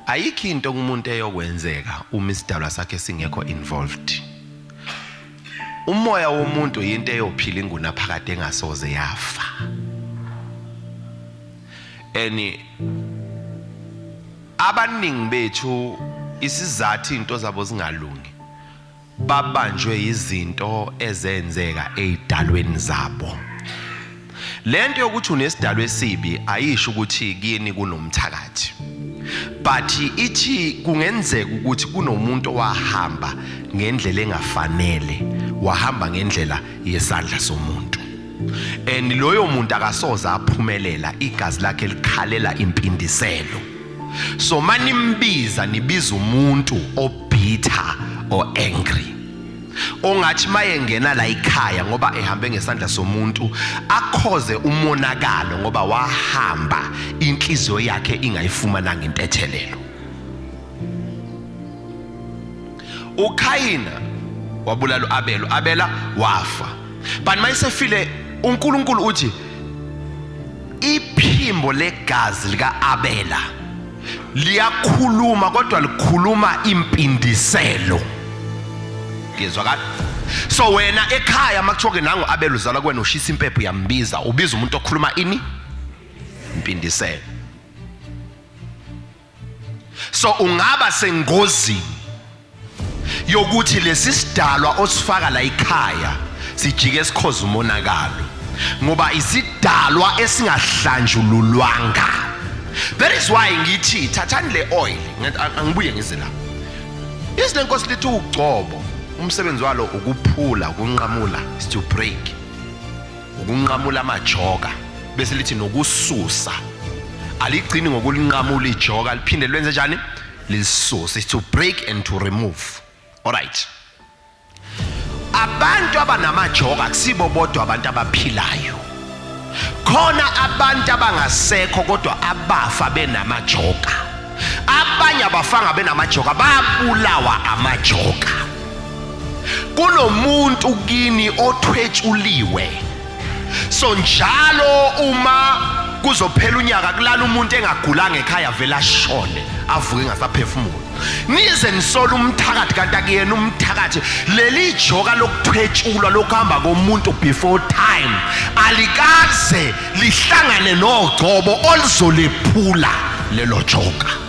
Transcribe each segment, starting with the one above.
Ayikho into kumuntu eyokwenzeka uma isidalwa sakhe singekho involved. Umoya womuntu yinto eyophila ingunaphakade engasoze yafa. And abaningi bethu isizathu into zabo zingalungi babanjwe izinto ezenzeka ezidalweni zabo. Lento yokuthi unesidalwa esibi ayisho ukuthi kini kunomthakathi. But ithi kungenzeka ukuthi kunomuntu owahamba ngendlela engafanele, wahamba ngendlela yesandla somuntu. And loyo muntu akasoze aphumelela, igazi lakhe likhalela impindiselo. So manimbiza nibiza umuntu obitter or angry. Ongathi mayengena la ikhaya ngoba ehambe ngesandla somuntu akhoze umonakalo ngoba wahamba inhliziyo yakhe ingayifumananga intethelelo. uKhayina wabulala uAbel, uAbela wafa. But mayesefile uNkulunkulu uthi iphimbo legazi likaAbela liyakhuluma kodwa likhuluma impindiselo. Ngizwa So wena ekhaya makuthiwa ke nangu Abel uzalwa kuwena ushisa impepho uyambiza, ubiza umuntu okhuluma ini? Impindiselo. So ungaba sengozini yokuthi lesi sidalwa osifaka la ekhaya sijike sikhoza umonakalo ngoba isidalwa esingahlanjululwanga. That is why ngithi thathani le oil, angibuye ngize la. Izwi lenkosi lithi ugcobo umsebenzi walo ukuphula, ukunqamula, is to break. Ukunqamula amajoka bese lithi nokususa. Aligcini ngokulinqamula ijoka, liphinde lwenze njani? Lisuse. It's to break and to remove. All right. Abantu abanamajoka akusibo bodwa abantu abaphilayo. Khona abantu abangasekho kodwa abafa benamajoka. Abanye abafanga benamajoka, babulawa amajoka. Kunomuntu kini othwetshuliwe. So njalo uma kuzophela unyaka kulala umuntu engagulanga ekhaya vele ashone avuke engasaphefumuli. Nize nisola umthakathi kanti akuyena umthakathi. Leli joka lokuthwetshulwa lokuhamba komuntu before time alikaze lihlangane nogcobo oluzolephula lelo joka.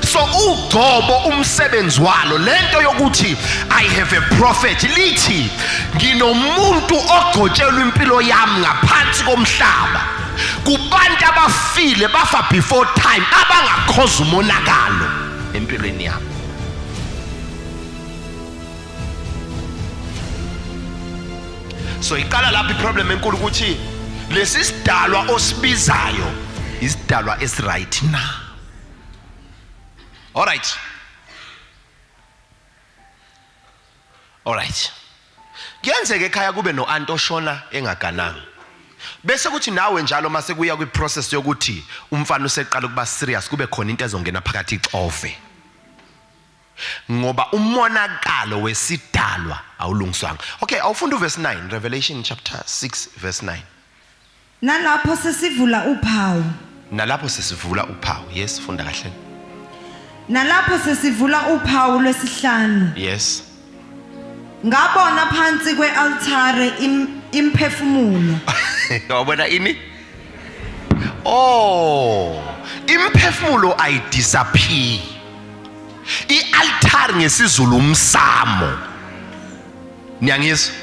So ugcobo umsebenzi walo lento yokuthi I have a prophet lithi nginomuntu ogcotshelwa impilo yami ngaphansi komhlaba kubantu abafile bafa before time abangakhoza umonakalo empilweni yami. So iqala lapho iproblem enkulu ukuthi lesi sidalwa osibizayo isidalwa esiright na. All right. All right. Kuyenzeka ekhaya kube no-anti oshona engagananga. Bese kuthi nawe njalo mase kuya kwi-process yokuthi umfana useqala ukuba serious kube khona into ezongena phakathi ixove. Ngoba umonakalo wesidalwa awulungiswanga. Okay, awufunda uverse 9, Revelation chapter 6 verse 9. Nalapho sesivula uphawu. Nalapho sesivula uphawu. Yes, funda kahle. Nalapho sesivula uphawu lwesihlanu. Yes. Ngabona phansi kwe-altare imphefumulo. Wabona ini? Oh, imphefumulo ayidisappear. I-altare ngesiZulu umsamo. Niyangizwa?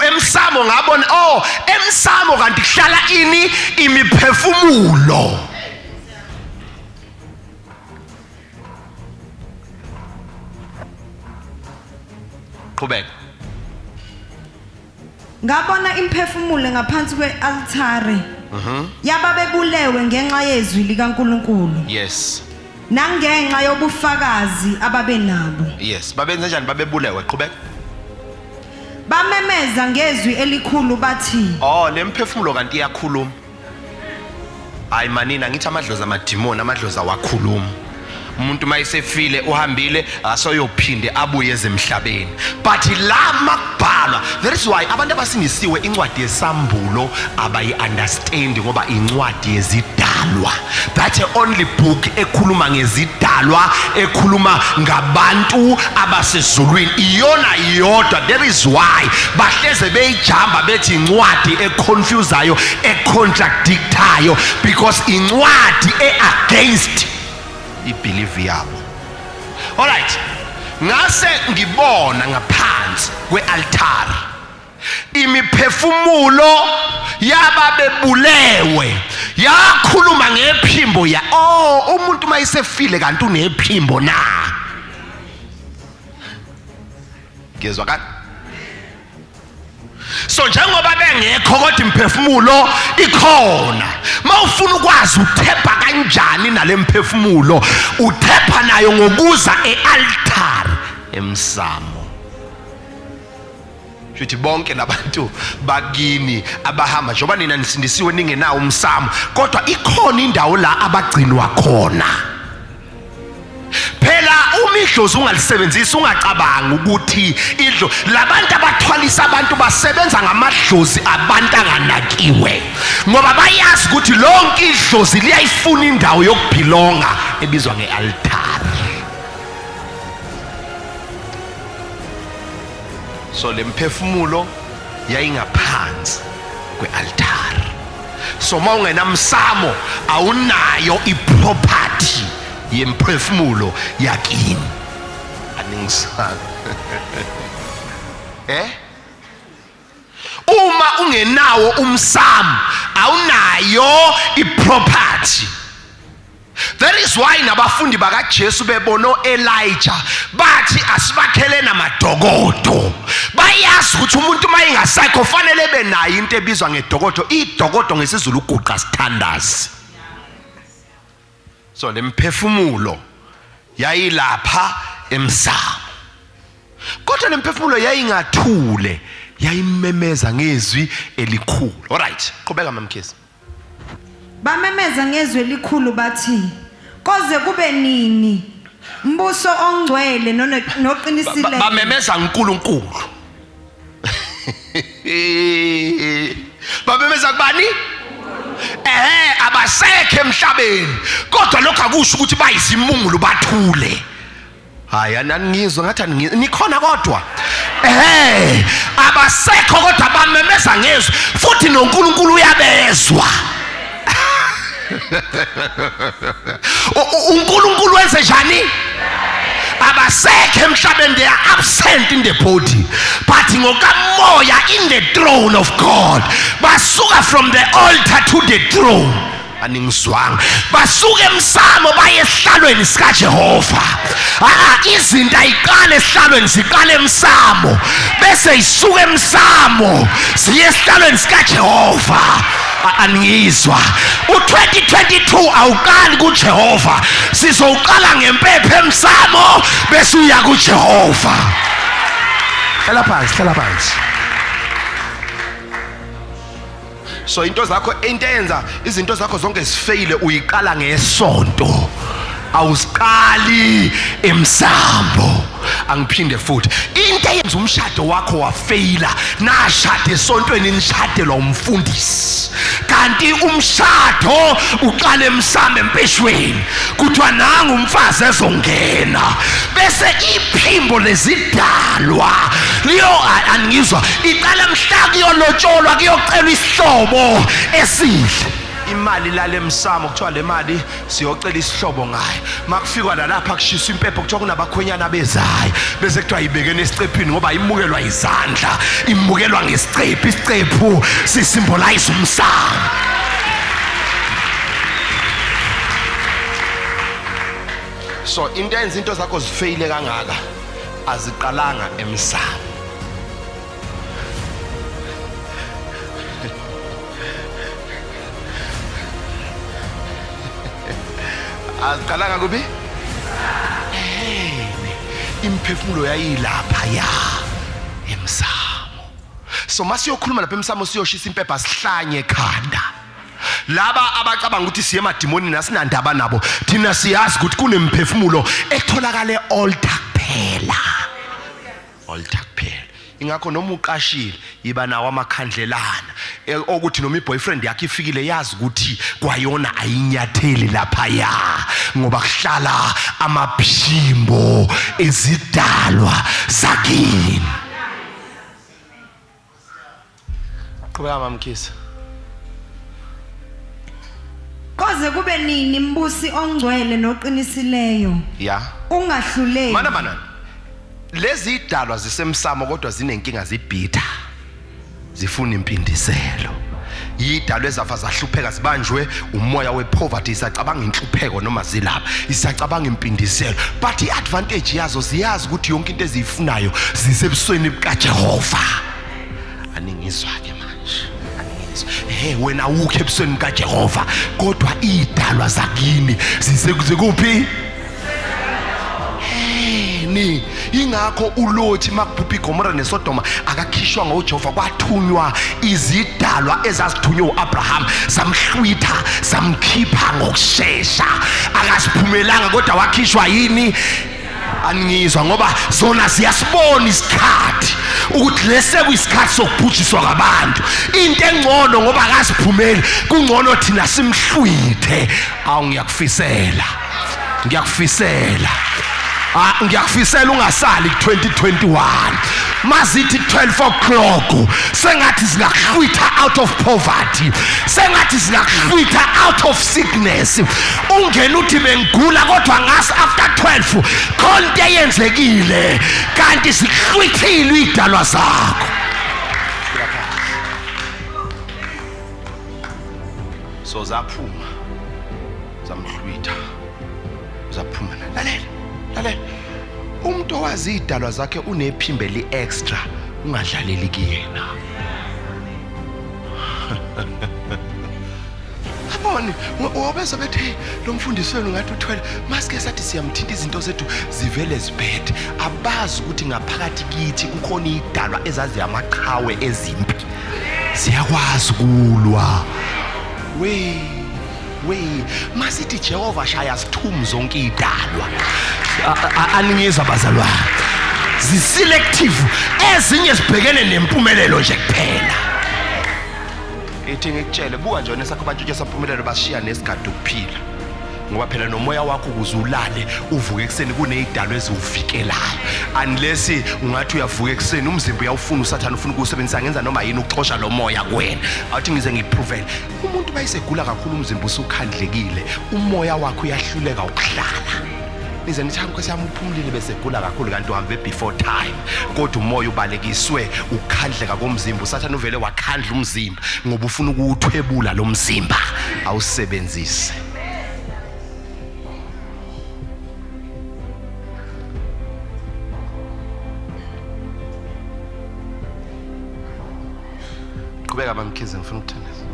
Emsamo ngabona oh emsamo kanti kuhlala ini imiphefumulo. Qhubeka. Ngabona imphefumulo ngaphansi kwe-altare. Yababebulewe ngenxa yezwi likaNkulunkulu. Yes. Nangenxa yobufakazi ababenabo. Yes, babenze njani babebulewe? Qhubeka. Bamemeza ngezwi elikhulu bathi. Oh, lemphefumulo kanti iyakhuluma. Hayi manina ngithi amadlozi amadimoni amadlozi awakhuluma. Umuntu mayesefile uhambile asoyophinde abuye ezemhlabeni. But la makubhalwa that is why abantu abasindisiwe incwadi yesambulo abayi understand ngoba incwadi yezidalwa. ngezidalwa. That's the only book ekhuluma ngezidalwa, ekhuluma ngabantu abasezulwini, iyona iyodwa. That is why bahleze beyijamba bethi incwadi econfusayo, econtradictayo, because incwadi e-against ibelief yabo. Alright, ngase ngibona ngaphansi kwe-altare imiphefumulo yababebulewe yakhuluma ngephimbo ya oh umuntu mayisefile kanti unephimbo na ngezwa kani. So njengoba bengekho kodwa imphefumulo ikhona. Mawufuna ukwazi uthepha kanjani nalemphefumulo, uthepha nayo ngokuza ealtar emsamo. Shuthi bonke labantu bakini abahamba njengoba nina nisindisiwe ningenawo umsamo, kodwa ikhona indawo la abagcinwa khona. Phela uma idlozi ungalisebenzisi ungacabangi ukuthi idlo labantu abathwalisa abantu basebenza ngamadlozi abantu anganakiwe, ngoba bayazi ukuthi lonke idlozi liyayifuna indawo yokubhilonga ebizwa ngealtar. So lemphefumulo yayingaphansi kwealtar. So uma ungenamsamo awunayo iproperty yemphefumulo yakini. Aningisana eh uma ungenawo umsamo awunayo iproperty. That is why nabafundi bakaJesu bebona uElijah bathi asibakhele namadokodo. Bayazi ukuthi umuntu uma engasekho fanele ebe nayo into ebizwa ngedokodo. Idokodo ngesiZulu uguqa sithandazi. So lemphefumulo yayilapha emsamo. Kodwa lemphefumulo yayingathule, yayimemeza ngezwi elikhulu. Alright, qhubeka mamkhize. Bamemeza ngezwi elikhulu bathi, Koze kube nini, mbuso ongcwele noqinisileyo? Bamemeza uNkulunkulu. Bamemeza kubani? Ehe, abasekho emhlabeni. Kodwa lokho akusho ukuthi bayizimungulu bathule. Hayi aningizwa ngathi aningizwa nikhona kodwa. Ehhe abasekho kodwa bamemeza ngezwi futhi noNkulunkulu uyabezwa. uNkulunkulu wenze njani? Abasekho emhlabeni, they are absent in the body, but ngokamoya in the throne of God. Basuka from the altar to the throne. Aningizwanga. Basuka emsamo baye esihlalweni sikaJehova. Ah, izinto ayiqale esihlalweni, ziqale emsamo, bese isuka emsamo ziye esihlalweni sikaJehova. Aningizwa. U2022 awuqali kuJehova, sizowuqala ngempepho emsamo bese uya kuJehova. Hlala phansi, hlala phansi. So into zakho, into eyenza izinto zakho zonke zifeyile, uyiqala ngesonto, awusiqali emsambo. Angiphinde futhi, into eyenza umshado wakho wafeyila, nashada esontweni nishadelwa umfundisi, kanti umshado uqala emsambo empeshweni, kuthiwa nangu umfazi ezongena, bese iphimbo lezidalwa liyo aningizwa, iqala mhla kuyolotsholwa, kuyocelwa isihlobo esihle. Imali lale msamo, kuthiwa le mali siyocela isihlobo ngayo. Makufikwa nalapha kushiswa impepho, kuthiwa kunabakhwenyana bezayo, bese kuthiwa ibekene esicephini, ngoba imukelwa izandla, imukelwa ngesicephu. Isicephu sisymbolize umsamo. So into enza into zakho zifeyile kangaka aziqalanga emsamo. Aziqalanga kuphi? Imphefumulo yayilapha ya emsamo. So masiyokhuluma lapha emsamo siyoshisa impepha sihlanye ekhanda. Laba abacabanga ukuthi siye emadimonini asinandaba nabo. Thina siyazi ukuthi kunemphefumulo etholakala e-altar kuphela. Altar kuphela. Ingakho noma uqashile yiba nawo amakhandlelana. Okuthi noma iboyfriend yakhe ifikile yazi ukuthi kwayona ayinyatheli lapha ya ngoba kuhlala amaphimbo ezidalwa zakini. Qhubeka mamkhisa. Koze kube nini mbusi ongcwele noqinisileyo? Ya. Ungahluleki. Mana mana. Lezi idalwa zisemsamo kodwa zinenkinga zibhitha. Zifuna impindiselo. Yidalwa ezafa zahlupheka zibanjwe umoya wepoverty isacabanga inhlupheko noma zilapha isacabanga impindiselo but iadvantage yazo ziyazi ukuthi yonke into eziyifunayo zisebusweni bukaJehova. Aningizwa ke manje, aningizwa. He wena awukho ebusweni bukaJehova kodwa idalwa zakini zisekuphi? Ni ingakho uLothi makubhubha iGomora neSodoma akakhishwa ngoJehova kwathunywa izidalwa ezazithunywe uAbraham zamhlwitha zamkhipha ngokushesha akasiphumelanga kodwa wakhishwa yini aningizwa ngoba zona siyasibona isikhathi ukuthi lese kuyisikhathi sokubhujiswa kwabantu into engcono ngoba akasiphumeli kungcono thina simhlwithe awu ngiyakufisela ngiyakufisela ah ngiyakufisela ungasali ku-2021 mazithi 12 o'clock sengathi singakuhlwitha out of poverty sengathi singakuhlwitha out of sickness ungena uthi bengigula kodwa ngasi after 12 khona into eyenzekile kanti sikuhlwithile idalwa zakho so zaphuma zamhlwitha zaphuma lalela lalela umuntu owazi idalwa zakhe unephimbo eli extra ungadlaleli kuyena abone wabeza bethi lo mfundisi wenu ngathi uthwele masike sathi siyamthinta izinto zethu zivele zibhede abazi ukuthi ngaphakathi kithi kukhona idalwa ezazi amaqhawe ezimpi ziyakwazi ukulwa we we masithi Jehova shaya sithumu zonke idalwa aningizwa bazalwane ziselective ezinye zibhekene nempumelelo nje kuphela ithi ngikutshele buka nje wena sakho bantshontshe sampumelelo bashiya nesigadi ukuphila ngoba phela nomoya wakho ukuze ulale uvuke ekuseni kuneyidalo eziwuvikelayo unless ungathi uyavuka ekuseni umzimba uyawufuna usathane ufuna ukuwusebenzisa ngenza noma yini ukuxosha lo moya kuwena awuthi ngize ngikupruvele umuntu bayisegula kakhulu umzimba usukhandlekile umoya wakhe uyahluleka ukuhlala nize nithi nkosi yami uphumulile bese gula kakhulu kanti uhambe before time kodwa umoya ubalekiswe ukukhandleka komzimba usathane uvele wakhandla umzimba ngoba ufuna ukuwuthwebula lo mzimba awusebenzise Qhubeka mamkhize ngifuna ukuthandaza.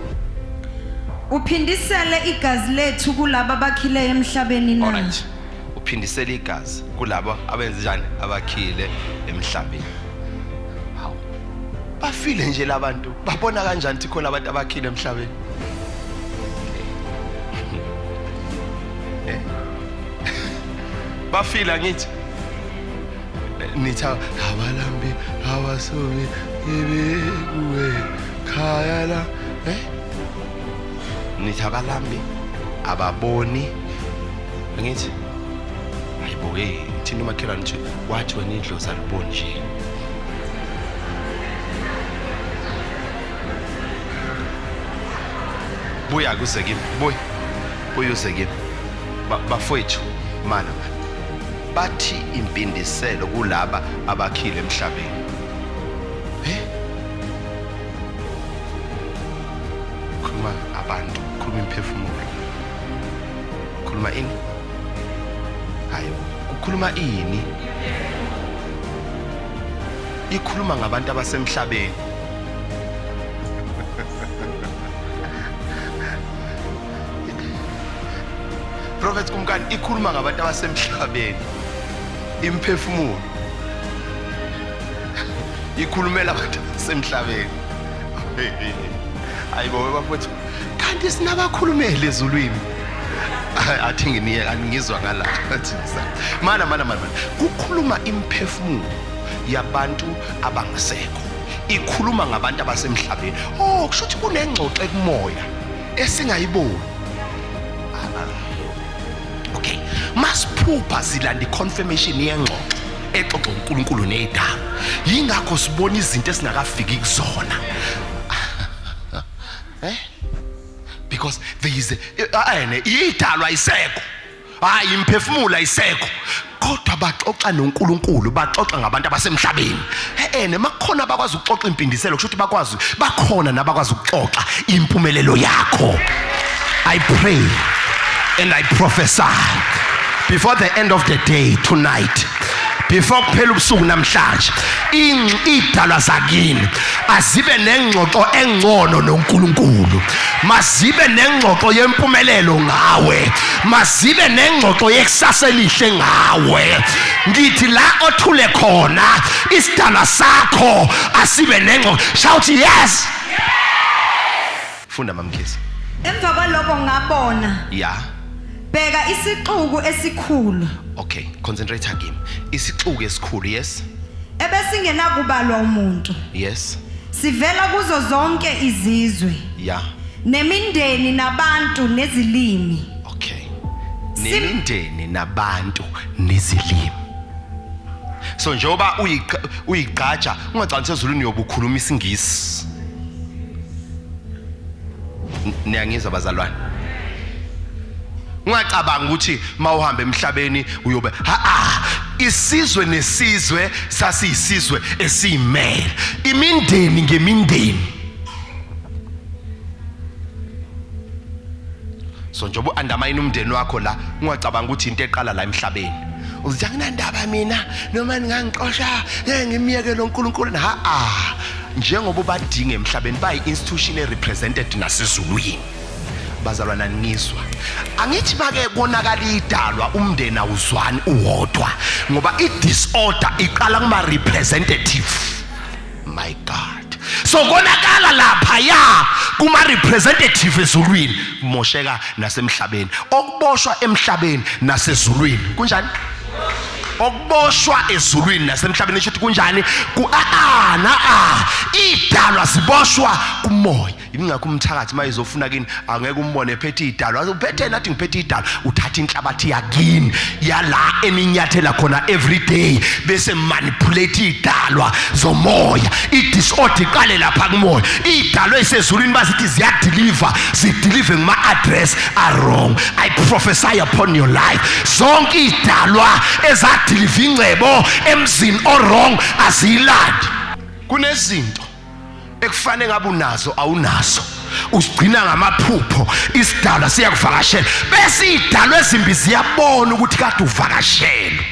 Uphindisele igazi lethu kulabo abakhileyo emhlabeni na? Alright. Uphindisele igazi kulabo abenze njani abakhile emhlabeni. Hawu. Bafile nje labantu. Babona kanjani ukuthi khona abantu abakhile emhlabeni? Eh? Bafile angithi. Nithi abalambi abasomi ibekuwe khaya la eh nithi abalambi ababoni angithi hayibo hey thina umakhelwane nje wathi wena idlozi aliboni nje buya kuze kimi buya buya uze kimi bafowethu mana mana bathi impindiselo kulaba abakhile emhlabeni eh khuluma abantu khuluma imphefumulo khuluma ini hayi kukhuluma ini ikhuluma ngabantu abasemhlabeni Prophet Kumkani ikhuluma ngabantu abasemhlabeni imphefumulo ikhulumela abantu abasemhlabeni hayibo bafowethu kanti sinabakhulumeli ezulwini athi nginiyeka angizwa ngala mana mana mana kukhuluma imphefumulo yabantu abangasekho. Ikhuluma ngabantu abasemhlabeni. Oh, kusho ukuthi kunengxoxo ekumoya esingayiboni. Ah, ah. Okay, masiphupha silanda iconfirmation yengxoxo exoxa uNkulunkulu nezidalwa. Yingakho sibona izinto esingakafiki kuzona. Eh? Because there is a ene idalwa isekho. Hayi imphefumulo ayisekho. Kodwa baxoxa noNkulunkulu, baxoxa ngabantu abasemhlabeni. Eh nemakhona abakwazi ukuxoxa impindiselo kusho ukuthi bakwazi bakhona nabakwazi ukuxoxa impumelelo yakho. I pray and I prophesy before the end of the day tonight before kuphela ubusuku namhlanje idalwa zakini azibe nengxoxo engcono noNkulunkulu mazibe nengxoxo yempumelelo ngawe mazibe nengxoxo yekusasa elihle ngawe ngithi la othule khona isidalwa sakho asibe nengxoxo shout yes funda mamkhize Emva kwaloko ngabona ya bheka isixuku esikhulu okay concentrate again isixuku esikhulu yes ebesingenakubalwa umuntu yes sivela kuzo zonke izizwe ya nemindeni nabantu nezilimi okay nemindeni nabantu nezilimi so njengoba uyigqaja ungacansi ezulwini uyobe ukhuluma isingisi niyangizwa bazalwane ungacabanga ukuthi mawuhamba emhlabeni uyobe ha ah isizwe nesizwe sasiyisizwe esiyimele imindeni ngemindeni so njengoba uandamayina umndeni wakho la ungacabanga ukuthi into eqala la emhlabeni uzithi anginandaba mina noma ningangixosha ngeke ngimyeke lo nkulunkulu ha ah njengoba ubadinga emhlabeni bayi-institution e-represented nasezulwini bazalwana ngizwa angithi make konakala idalwa umndeni awuzwani uwodwa ngoba i-disorder iqala kuma-representative my god so konakala lapha ya kuma representative ezulwini kumosheka nasemhlabeni okuboshwa emhlabeni nasezulwini kunjani okuboshwa ezulwini nasemhlabeni isho ukuthi kunjani ku a a na a idalwa ziboshwa kumoya Ingakho umthakathi uma ezofuna kini angeke umbone ephethe idalwa. Uphethe nathi ngiphethe idalwa. Uthatha inhlabathi yakini yala eninyathela khona every day bese manipulate idalwa zomoya. I-disorder iqale lapha kumoya. Idalwa esezulwini bazithi ziyadeliver, zideliver ngama address are wrong. I prophesy upon your life. Zonke idalwa ezadeliver ingcebo emzini o wrong aziyilandi. Kunezinto ekufanele ngabe unazo awunazo usigcina ngamaphupho isidalwa siyakuvakashela bese idalwa ezimbi ziyabona ukuthi kade uvakashelwe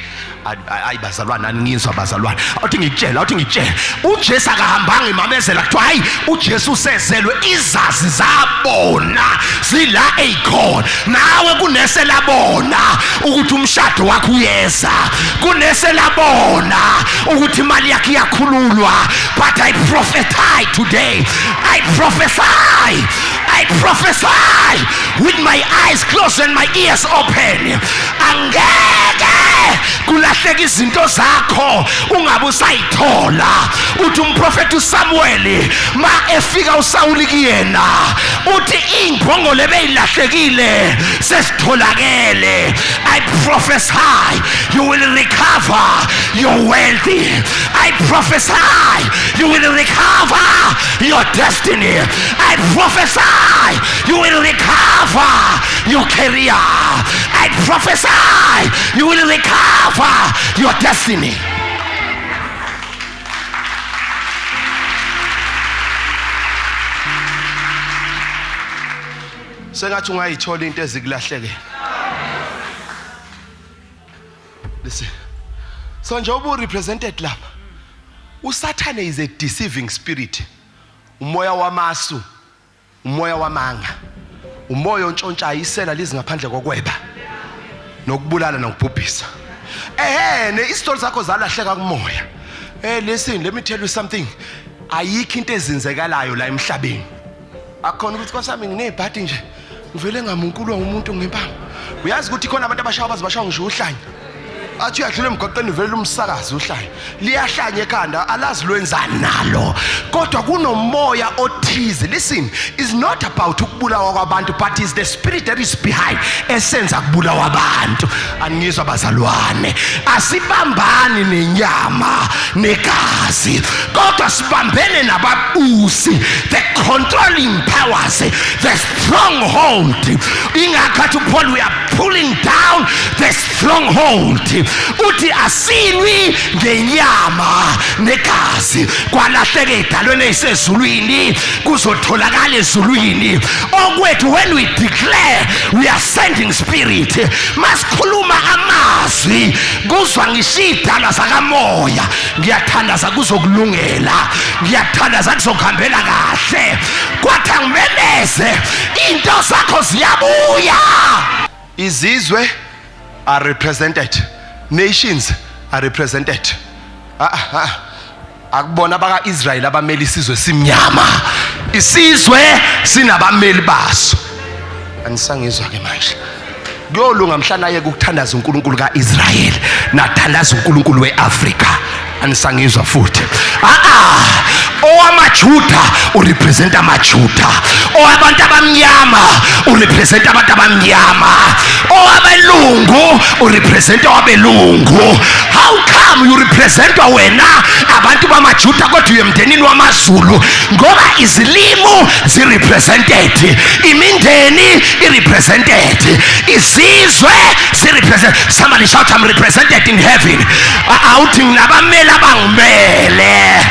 ayi bazalwane aningizwa bazalwane awuthi ngikutshela awuthi ngikutshela uJesu akahambanga emamezela kuthiwa hayi uJesu usezelwe izazi zabona zila eyikhona nawe kunese labona ukuthi umshado wakho uyeza kunese labona ukuthi imali yakhe iyakhululwa but i prophesy today i prophesy i prophesy with my eyes closed and my ears open angeke kulahleka izinto zakho ungabe usayithola uthi umprofeti uSamuel ma efika uSawuli kuyena uthi imbongolo ebeyilahlekile sesitholakele i prophesy you will recover your wealth i prophesy you will recover your destiny i prophesy you will recover your career i prophesy you will recover your destiny sengathi ungayithola into ezikulahlekela listen so njengoba urepresented lapha usathane is a deceiving spirit umoya wamasu umoya wamanga umoya ontshontshayo isela lizi ngaphandle kokweba nokubulala nokubhubhisa ehe ne isitori sakho zalahleka kumoya eh listen let me tell you something ayikho into ezinzekalayo la emhlabeni akukhona ukuthi kwasami nginebhadi nje ngivele ngamunkulwa umuntu ngempama uyazi ukuthi khona abantu abashawa baze bashawa ngisho uhlanya Athi uyadlula emgwaqeni, vele umsakazi uhlanya, liyahlanya ekhanda, alazi lwenzani nalo, kodwa kunomoya othize. Listen, is not about ukubulawa kwabantu, but is the spirit that is behind esenza kubulawa abantu. Aningizwa bazalwane? Asibambani nenyama negazi, kodwa sibambene nababusi, the controlling powers, the stronghold. Ingakho athi uPaul, we are pulling down the stronghold. Uthi asilwi ngenyama negazi, kwalahleka edalweni eyisezulwini, kuzotholakala ezulwini okwethu. When we declare, we are sending spirit. Masikhuluma amazwi, kuzwa ngisho idalwa zakamoya. Ngiyathandaza kuzokulungela, ngiyathandaza kuzokuhambela kahle. Kwathi angimemeze, into zakho ziyabuya. Izizwe are represented, nations are represented. Ah, ah, ah. Akubona abaka-Israyeli abameli isizwe simnyama, isizwe sinabameli baso. Anisangizwa ke manje? Kuyolunga mhla naye ukuthandaza uNkulunkulu kaIsrayeli, nathandaza uNkulunkulu weAfrika. Anisangizwa futhi? Ah ah, owamaJuda urepresent amaJuda, owabantu abamnyama urepresent abantu abamnyama, owabelungu urepresent owabelungu. How come you representwa wena abantu bamaJuda, kodwa uye emndenini wamaZulu? Ngoba izilimu zirepresented, imindeni irepresented, izizwe zirepresent. Somebody shout, "I'm represented in heaven." Awuthi, "Nginabameli abangimele."